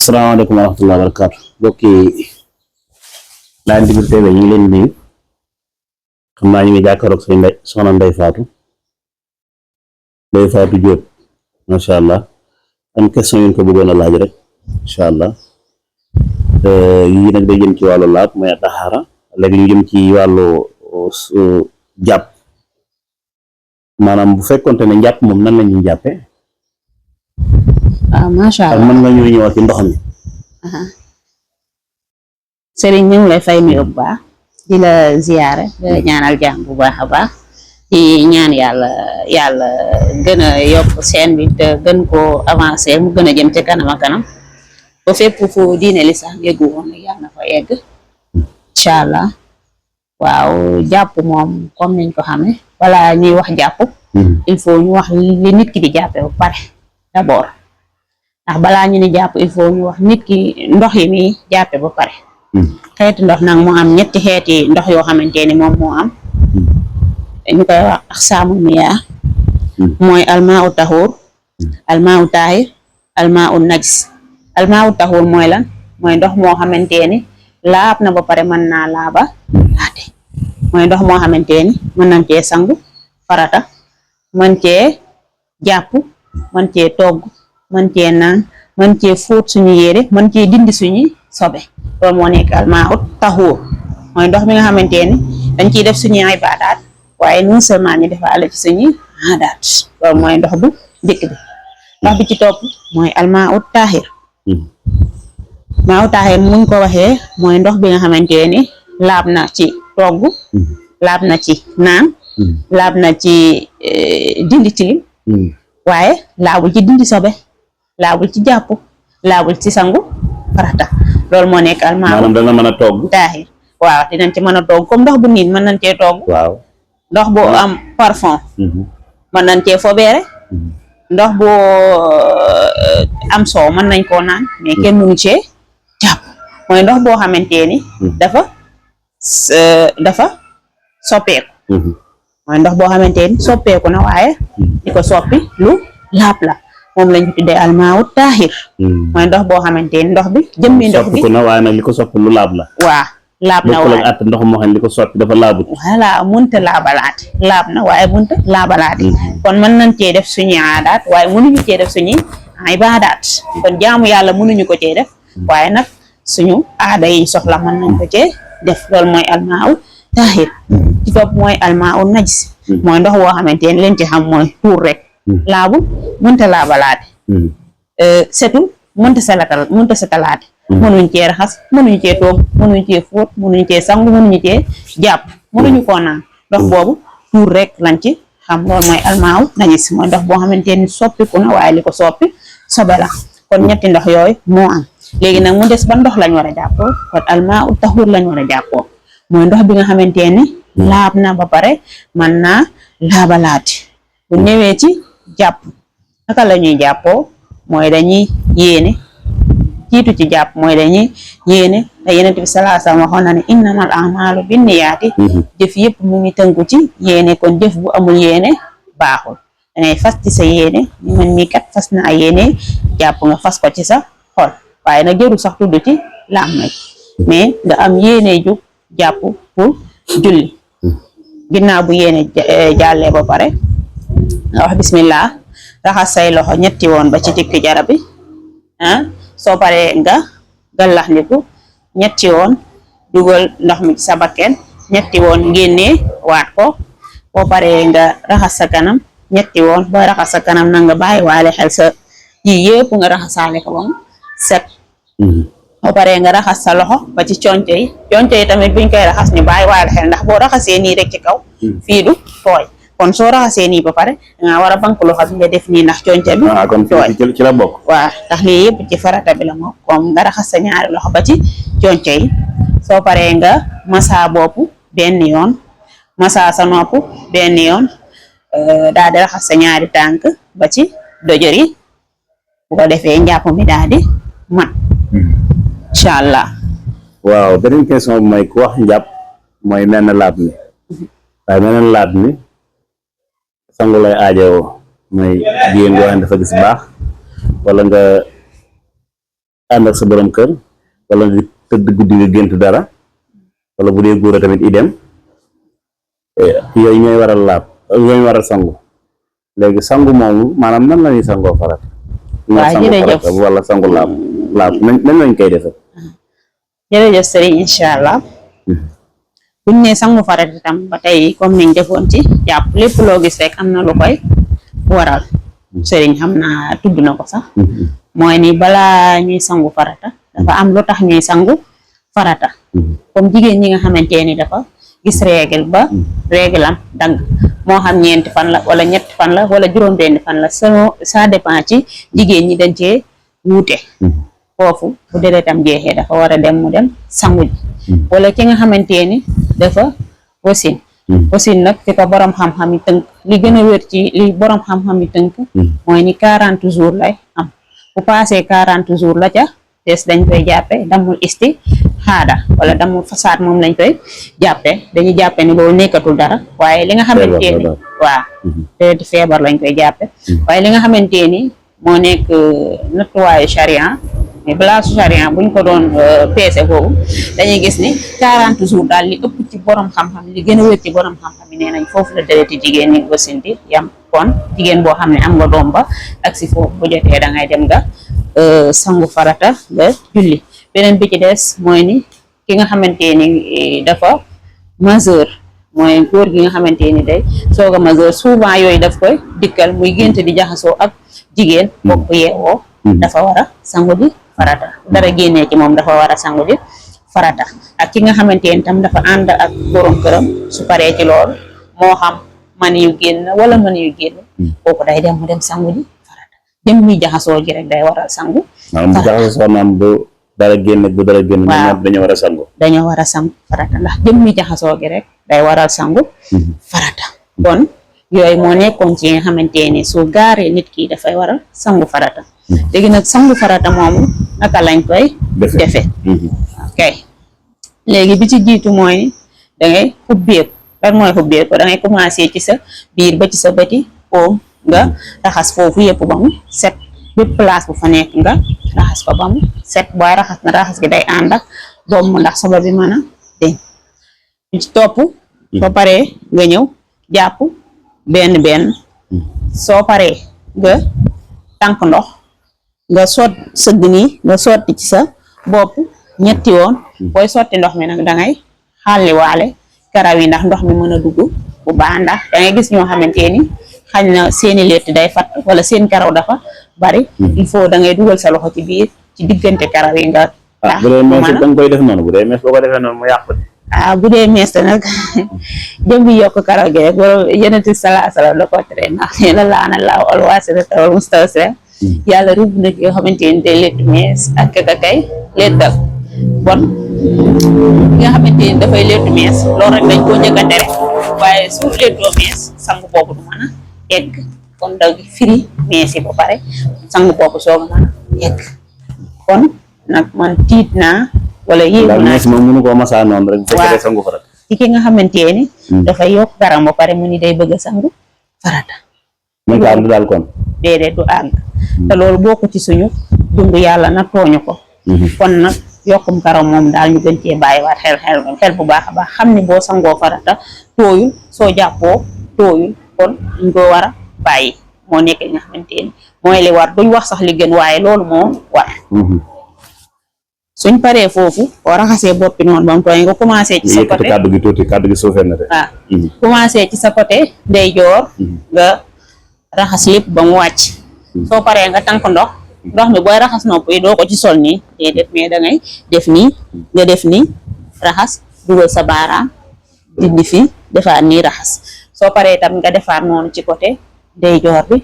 asalaamaaleykum wa rahmatulah barakaatu mbokki Line Djibril TV ñu ngi leen di nuyu xam naa ñu ngi jàkkaarloog seen ndey soxna Ndeye Fatou Diop macha allah am question yu ñu ko bëggoon a laaj rek incha allah yii nag day jëm ci wàllu laab mooy taxaara léegi ñu jëm ci wàllu jàpp maanaam bu fekkonte ne njàpp moom nan la ñuy jàppee. macha allah mën nga ñu ñëwaat ci ndox mi. Serigne ñu ngi lay fay nuyu bu baax di la ziyaare di la ñaanal jàmm bu baax a baax di ñaan yàlla gën a yokk seen bi te gën koo avancé mu gën a jëm ci kanam a kanam ba fépp fu diine li sax yeggu woon nag yàlla na fa yegg incha allah. waaw jàpp moom comme niñ ko xamee wala ñuy wax jàpp il faut ñu wax li nit ki di jàppe ba pare d'abord ndax balaa ñu ni jàpp il faut ñu wax nit ki ndox yi muy jàppe ba pare xeeti ndox nag mu am ñetti xeeti ndox yoo xamante ni moom moo am ñu koy wax aqsaamu miyaa mooy almaa u taxuur almaa u taahir almaa u najis almaa u taxuur mooy lan mooy ndox moo xamante ni laab na ba pare mën naa laaba laate mooy ndox moo xamante ni mën nañ cee sangu farata mën cee jàpp mën cee togg mën cee naan mën cee fóot suñu yére mën cee dindi suñu sobe loolu moo nekk almaa ut taxuur mooy ndox mi nga xamante ni dañ ciy def suñuy ibaadaat waaye non seulement ñu defaale ci suñuy aadaat loolu mooy ndox bu njëkk bi ndox bi ci topp mooy almaa ut taahir maa ut taahir muñ ko waxee mooy ndox bi nga xamante ni laab na ci togg laab na ci naan laab na ci dindi tilim waaye laabul ci dindi sobe laabul ci jàpp laabul ci sangu farata loolu moo nekk almaa maanaam dana mën a togg taahir waaw dinañ ci mën a togg comme ndox bu niin mën nañ cee togg waaw ndox bu am parfum mën nañ cee fobeere ndox bu am soow mën nañ koo naan mais kenn mënu cee jàpp mooy ndox boo xamante ni dafa soppeeku mooy ndox boo xamante ni soppeeku na waaye di ko soppi lu laab la moom lañ ko tuddee almaa ut taahir mooy ndox boo xamante ni ndox bi jëmmi ndox bi na waaye nag li ko soppi lu laab la waa laab na waaye at ndox moo xam ne li ko soppi dafa laabut voilà munta laabalaate laab na waaye munta laabalaate kon mën nañ cee def suñuy aadaat waaye mënuñu cee def suñuy ibaadaat kon jaamu yàlla mënuñu ko cee def waaye nag suñu aada yi soxla mën nañ ko cee def loolu mooy almaa ut taahir ci topp mooy almaa ut najis mooy ndox boo xamante ni leen ci xam mooy tuur rek laabu munta laabalaate setul munta setalaate mënuñ cee raxas mënuñ cee toog mënuñ cee fóot mënuñ cee sangu mënuñu cee jàpp mënuñu koo naan ndox boobu tuur rek lañ ci xam loolu mooy almaa ut najis mooy ndox boo xamante ni soppiku na waaye li ko soppi sobe la kon ñetti ndox yooyu moo am léegi nag mu des ba ndox lañ war a jàppoo kon almaa ut taxuur lañ war a jàppoo mooy ndox bi nga xamante ni laab na ba pare mën naa laabalaati bu ñëwee ci jàpp naka la ñuy jàppoo mooy dañuy yéene jiitu ci jàpp mooy dañuy yéene te Yonent bi sallallahu alayhi wa sallam waxoon na ne innamal a'maalu binniyaati jëf yëpp mu ngi tënku ci yéene kon jëf bu amul yéene baaxul dangay fas ci sa yéene ñu man mii kat fas na ay yéene jàpp nga fas ko ci sa xol waaye nag jërul sax tudd ci làmmiñ mais nga am yéene jug jàpp pour julli ginnaaw bu yéene jàllee ba pare nga wax bismillah raxas say loxo ñetti woon ba ci tikki jara bi soo paree nga gallax ndiku ñetti woon dugal ndox mi ci sa bakken ñetti woon génnee waat ko boo paree nga raxas sa kanam ñetti woon booy raxas sa kanam na nga bàyyi waale xel sa yii yëpp nga raxasaale ko ba mu set boo paree nga raxas sa loxo ba ci conco yi tamit buñ koy raxas ñu bàyyi waale xel ndax boo raxasee nii rek ci kaw fii du tooy kon soo raxasee nii ba pare danga war a bank loxo bi nga def nii ndax conco bi tooy ci la bokk waaw ndax lii yëpp ci farata bi la moom comme nga raxas sa ñaari loxo ba ci conco yi soo paree nga masa bopp benn yoon masa sa nopp benn yoon daal di raxas sa ñaari tànk ba ci dojor yi bu ko defee njàpp mi daal di mat incha allah. waaw beneen question bi mooy ku wax njàpp mooy menn laab mi waaye meneen laab mi sangu lay aajowoo mooy jigéen goo xam ne dafa gis baax wala nga ànd ak sa borom kër wala di tëdd guddi nga gént dara wala bu dee góor tamit idem yooyu ñooy waral laab ñooy waral sangu léegi sangu moomu maanaam nan la ñuy sangoo farat jërëjëf wala sangu laab nan lañ koy defee jërëjëf Serigne incha allah buñ ne sangu farat itam ba tey comme niñ defoon ci jàpp lépp loo gis rek am na lu koy waral Serigne xam naa tudd na ko sax mooy ni balaa ñuy sangu farata dafa am lu tax ñuy sangu farata comme jigéen ñi nga xamante ni dafa gis règle ba règle am dang moo xam ñeenti fan la wala ñetti fan la wala juróom-benni fan la ça dépend ci jigéen ñi dañ cee wuute foofu bu deretam jeexee dafa war a dem mu dem sangu ji wala ki nga xamante ni dafa wasin wasin nag fi ko borom xam-xam yi tënk li gën a wér ci li borom xam-xam yi tënk mooy ni 40 jours lay am bu passé 40 jours la ca des dañ koy jàppe damul isti xaada wala damul fasaad moom lañ koy jàppe dañuy jàppe ni loolu nekkatul dara waaye li nga xamante ni waaw te feebar lañ koy jàppe waaye li nga xamante ni moo nekk nattuwaayu charia mais balaasu charia buñ ko doon peese boobu dañuy gis ni 40 jours daal li ëpp ci borom xam-xam li gën a wér ci borom xam-xam yi nee nañ foofu la dereti jigéen ñi wasin di yam kon jigéen boo xam ne am nga doom ba ak si foofu bu jotee da ngay dem nga sangu farata nga julli beneen bi ci des mooy ni ki nga xamante ni dafa majeur mooy góor gi nga xamante ni day soog a majeur souvent yooyu daf koy dikkal muy gént di jaxasoo ak jigéen bokk yeewoo dafa war a sangu ji farata dara génnee ci moom dafa war a sangu ji farata ak ki nga xamante ni tam dafa ànd ak borom këram su paree ci loolu moo xam man yu génn wala man yu génn kooku day dem mu dem sangu ji farata jëm muy jaxasoo ji rek day waral sangu jaxasoo naam bu dara génn bu dara génn dañoo war a sangu dañoo war a sangu farata ndax jëm muy jaxasoo gi rek day waral sangu farata kon yooyu moo nekkoon ci nga xamante ni su gaaree nit ki dafay waral sangu farata léegi nag sangu farata moomu naka lañ koy defe ok léegi bi ci jiitu mooy da ngay xubbeeku lan mooy xubbeeku da ngay commencé ci sa biir ba ci sa bëti oom nga raxas foofu yëpp ba mu set bépp place bu fa nekk nga raxas ko ba mu set booy raxas na raxas gi day ànd ak doom mu ndax soba bi mën a deñ ci topp ba paree nga ñëw jàpp benn soo paree nga tànk ndox nga sëgg nii nga sotti ci sa bopp ñetti yoon booy sotti ndox mi nag dangay xàlli waale karaw yi ndax ndox mi mën a dugg bu baax ndax dangay gis ñoo xamante ni xañ na seeni létt day fatt wala seen karaw dafa bari il faut da ngay dugal sa loxo ci biir ci diggante karaw yi nga bu dee mees da nga koy def noonu bu dee mees boo ko defee noonu mu yàqu bu dee mees nag jëm bi yokk karaw gi rek borom yenenti salaa salaam da ko tere ndax la laana laaw alwaasira tawal mustawsira yàlla rëbb nag yoo xamante ni day létt mees ak kay léttal bon nga xamante ni dafay léttu mees loolu rek dañ koo njëkk a tere waaye su léttoo mees sangu boobu du mën a egg kon da firi mees yi ba pare sangu boobu soog a mën a egg kon nag man tiit naa wala yéemu naa mees moom mënu koo masaa noonu rek fekkee sangu farata ci ki nga xamante ni dafay yokk garam ba pare mu ni day bëgg a sangu farata muy ko àgg daal kon déedéet du àgg te loolu bokk ci suñu dund yàlla na tooñu ko kon nag yokkum karaw moom daal ñu gën cee bàyyiwaat xel bu baax a baax xam ni boo sangoo farata tooyul soo jàppoo tooyul kon ñu ko war a bàyyi moo nekk li nga xamante ni mooy li war duñ wax sax li gën waaye loolu moo war suñ paree foofu boo raxasee boppi noonu ba mu tooy nga commencé ci sa côté kàddu gi tuuti kàddu gi suufee na de waaw commencé ci sa côté ndeyjoor nga raxas lépp ba mu wàcc soo paree nga tànk ndox mi booy raxas nopp yi doo ko ci sol nii déedéet mais da ngay def nii nga def nii raxas dugal sa baaraam dindi fi defaat nii raxas soo paree tam nga defaat noonu ci côté ndeyjoor bi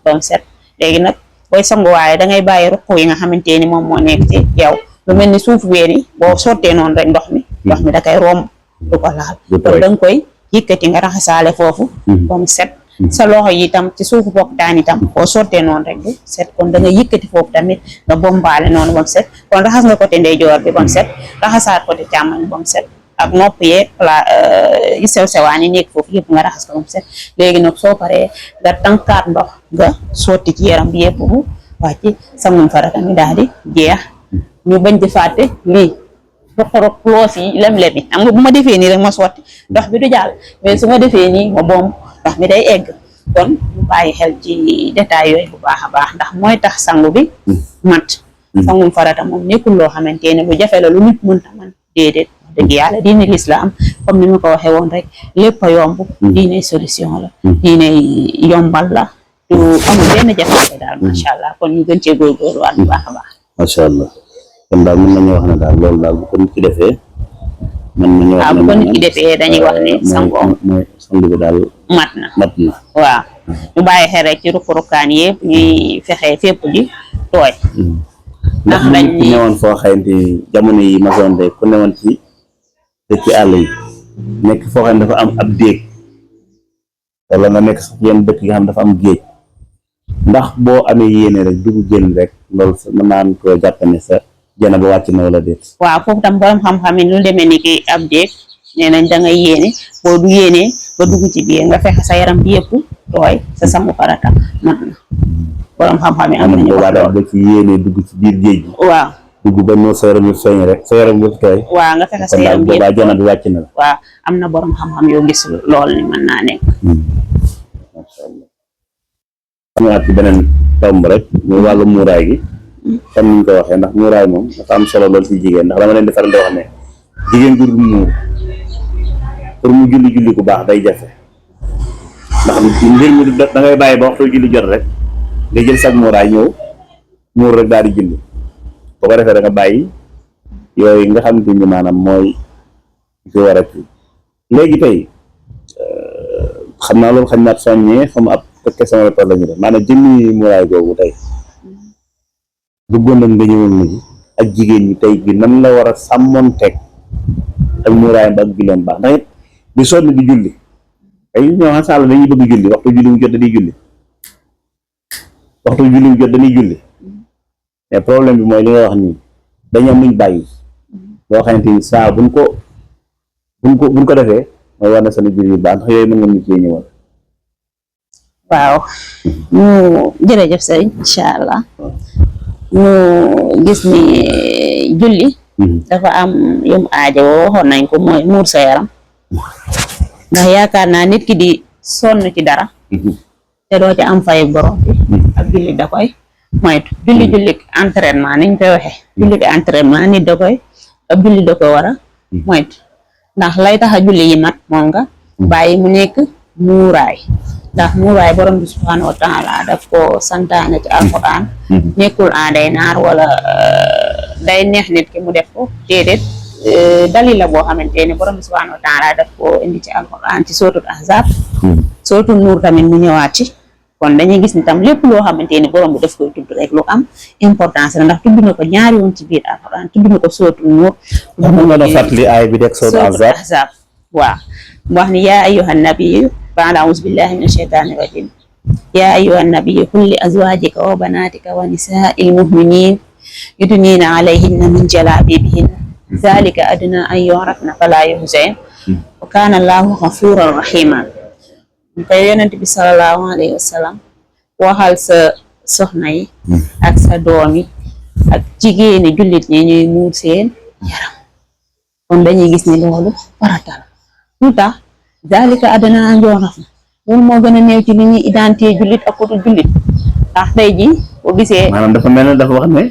ba mu set léegi nag booy sanguwaaye da ngay bàyyi ruq yi nga xamante ni moom moo nekk ci yow lu mel ni suuf weeni boo sottee noonu rek ndox mi da koy romb du ko laal kon da nga koy yëkkati nga raxasaale foofu ba mu set sa loxo yi tam ci suufu boktaan itam boo sottee noonu rek du set kon da nga yëkkati foofu tamit nga bombaale noonu ba mu set kon raxas nga côté ndeyjoor bi ba mu set raxasaat côté càmmoñ ba mu set ak nopp yeeg yi sew-sewaan yi nekk foofu yëpp nga raxas ko ba mu set léegi nag soo paree nga tànkaat ndox nga sotti ci yaram bi yëpp bu wàcc sanguñ farata mi daal di jeex ñu bañ di fàtte lii roq-roq loos yi lem-lem yi xam nga bu ma defee nii rek ma sotti ndox bi du jàll mais su ma defee nii ma bomb ndox mi day egg kon ñu bàyyi xel ci détail yooyu bu baax a baax ndax mooy tax sangu bi mat sangum farata moom nekkul loo xamante ne lu jafe la lu nit mënta man déedéet dëgg yàlla diine lislaam comme ni ma ko waxee woon rek lépp a yomb diine solution la diine yombal la du amul benn jafe-jafe daal macha allah kon ñu gën cee góorgóorluwaat bu baax a baax macha allah kon daal mën nañu wax ne daal loolu daal bu ko nit ki defee mën nañu wax ne bu ko nit ki defee dañuy wax ne sangoom mooy sangu bi daal mat na waaw ñu bàyyi xel rek ci ruq-ruqaan yëpp ñuy fexe fépp ji tooy ndax dañ ku newoon foo xamante jamono yi masoon de ku newoon ci dëkk àll yi nekk foo xam ne dafa am ab déeg wala nga nekk sax yenn dëkk yi nga xam dafa am géej ndax boo amee yéene rek dugg génn rek loolu mën naan ko jàpp ne sa jana ba wàcc na wala déet waaw foofu tam borom xam-xam yi lu demee ni ki ab déeg nee nañ da ngay yéene boo du yéenee ba dugg ci biir nga fexe sa yaram bi yëpp tooy sa sangu farata mat na borom xam-xam yi am nañu boobaa daal ba ci yéenee dugg ci biir géej gi waaw dugg ba ñëw sa yaram bi feeñ rek sa yaram bi tooy waaw nga fexe sa yaram bi boobaa jana bi wàcc na la waaw am na borom xam-xam yoo gis lool ni mën naa nekk macha allah ñëwaat ci beneen tomb rek muy wàllu muuraay gi comme ni ñu ko waxee ndax muuraay moom dafa am solo lool ci jigéen ndax dama leen di faral di wax ne jigéen gu dul muur pour mu julli ku baax day jafe ndax mbir mi da ngay bàyyi ba waxtu julli jot rek nga jël sag muuraay ñëw muur rek daal di julli boo ko defee da nga bàyyi yooyu nga xamante ni maanaam mooy fi war a kii léegi tey xam naa loolu xam naa soññee xam ab question la toll la ñu def maanaam jëmmi muuraay googu tey bëggoon nañ nga ñëwal na ji ak jigéen ñi tey bi nan la war a sàmmoon teg ak muuraayam ba ak julleem baax ndax it di sonn di julli ay ñoo xam sàll dañuy bëgg julli waxtu julli mu jot dañuy julli waxtu julli mu jot dañuy julli mais problème bi mooy li nga wax nii dañu am luñ bàyyi loo xamante ni saa buñ ko defee mooy war na seen julli yu baax ndax yooyu mën nga ñu cee ñëwal waaw ñu jërëjëf sëriñ incha allah ñu gis ni julli dafa am yum aajo waxoon nañ ko mooy muur sa yaram ndax yaakaar naa nit ki di sonn ci dara te doo ci am fay borom bi ak julli da koy moytu julli entraînement niñ koy waxee julli di entraînement nit da koy ab julli da koy war a moytu ndax lay tax a julli yi mat moom nga bàyyi mu nekk muuraay ndax muuraay borom bi subhanahu wa taala daf ko santaane ci alquran nekkul day naar wala day neex nit ki mu def ko déedéet dalil la boo xamante ne borom bi subhanahu wa taala daf ko indi ci alquran ci sootul ahzab sootul nuur tamit mu ñëwaat ci kon dañuy gis ni tam lépp loo xamante ni borom bi daf koy tudd rek lu am importance la ndax tudd na ko ñaari yoon ci biir alquran tudd na ko sootul nuur nga la fàttali aay bi dek sootul ahzab waaw mu wax ni yaa ayyuhan nabiyyu ba'da a'uuzu billahi mina shaytaani rajiim yaa ayyuhan nabiyyu qul li azwaajika wa banaatika wa nisaa'il mu'miniin yudniina alayhinna min jalaabiibihinna zaalika adnaa an yu'rafna falaa yu'zayna wa kaana Allaahu ghafuuran rahiiman koy yonent bi sallallahu alayhi wa sallam waxal sa soxna yi ak sa doom yi ak jigéeni jullit ñi ñuy muur seen yaram kon dañuy gis ni loolu farata la lu tax zaalika adnaa an yu'rafna loolu moo gën a néew ci li ñuy identité jullit ak kutu jullit ndax tey ji boo gisee maanaam dafa mel ne dafa wax ne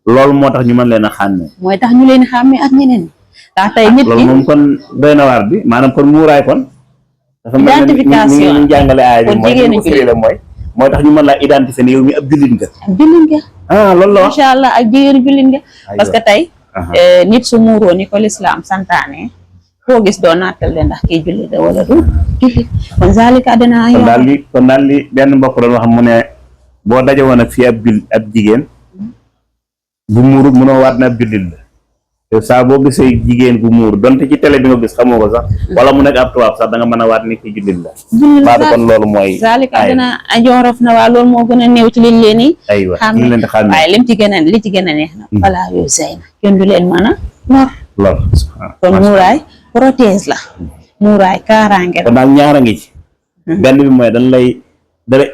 loolu moo tax ñu mën leen a xàmmee mooy tax ñu leen xàmmee ak ñeneen ñi ndax tey nit loolu ki moom kon doy na waar bi maanaam kon muuraay kon dafa mel ne identification ñu jàngale aay bi kon mooy jigéenu ko firi la mooy tax ñu mën laa identifier ne yow mi ab jullit nga ak jullit nga loolu la wax macha allah ak jigéenu jullit nga parce que tey nit su muuroo ni ko lislaam santaane foo gis doo naatal de ndax kii jullit la wala du jullit kon zaalika adnaa kon daal li benn mbokk doon wax mu ne boo daje woon ak fii ab jigéen bu muuru mënoo waat ne ab jullit la te saa boo gisee jigéen bu muuru donte ci télé bi nga gis xamoo ko sax wala mu nekk ab tubaab sax da nga mën a waat ni ki jullit la baadu kon loolu mooy zaalika adnaa an yu'rafna waa loolu moo gën a néew ci liñ leen i aywa ñu leen di xam waaye li ci gën a neex na falaa yu'zayna kenn du leen mën a lor lool kon muuraay protège la muuraay kaaraange la kon daal ñaara ngi ci benn bi mooy dañ lay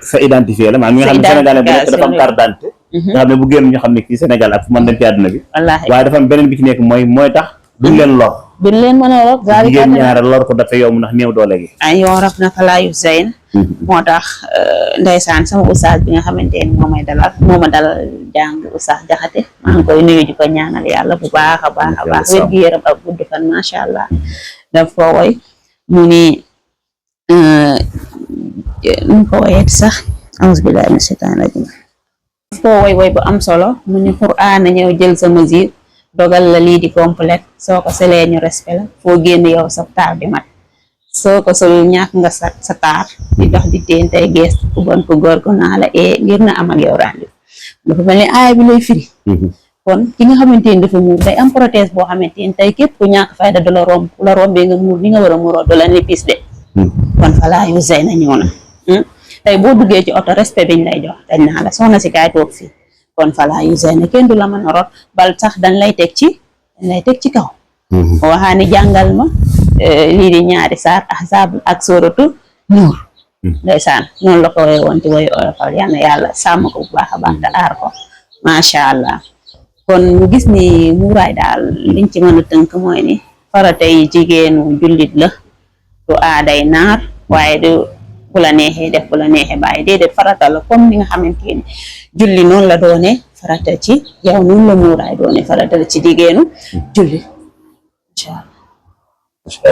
sa identifier la maanaam mi nga xam ne sénégalais bu nekk dafa am carte d'identité nga xam ne bu génn ñu xam ne kii Sénégal ak fu man dem ci àdduna bi wallaahi waaye dafa am beneen bi ci nekk mooy tax duñ leen lor duñ leen mën a rok jigéen ñaare lor ko dafa yomb ndax néew doole gi ay yoorab na fa laayu zayn moo tax ndeysaan sama oustaz bi nga xamante ni moo ma dalal jàng oustaz Jaxate maa ngi koy nuyu di ko ñaanal yàlla bu baax a baax wér gu yaram ak gudd fan macha allah daf ko woy mu ni nu ko woyet sax auzu billahi mina shaytaani rajim daf ko woy bu am solo mu ni Qur'an ñëw jël sa mesure dogal la lii di complète soo ko selee ñu respect la foo génn yow sa taar di mat soo ko solul ñàkk nga sa taar di dox di teen tey gees ku bon ko góor ko naa la ngir na am ak yow rendi dafa mel ni aaya bi lay firi kon ki nga xamante ni dafa muur day am prothèse boo xamante ni tey képp ku ñàkk fayda du la romb la rombee nga muur ni nga war a muuroo du la ni pis de kon fa laa yu zey na ñëw na tey boo duggee ci oto respect biñ lay jox dañ naa la soxna si kaay toog fii kon fa laa yu zey na kenn du la mën a rot bal sax dañ lay teg ci kaw waxaani jàngal ma lii di ñaari saar ahzab ak sóoratu nuur ndeysaan noonu la ko woy woon ci woy olofal yal na yàlla sàmm ko bu baax a baax te aar ko macha allah kon ñu gis ni muuraay daal liñ ci mën a tënk mooy ni faratay jigéenu jullit la du aaday naar waaye du bu la neexee def bu la neexee bàyyi déedéet farata la comme ni nga xamante ni julli noonu la doone farata ci yow noonu la muuraay doone farata la ci jigéenu jullit incha allah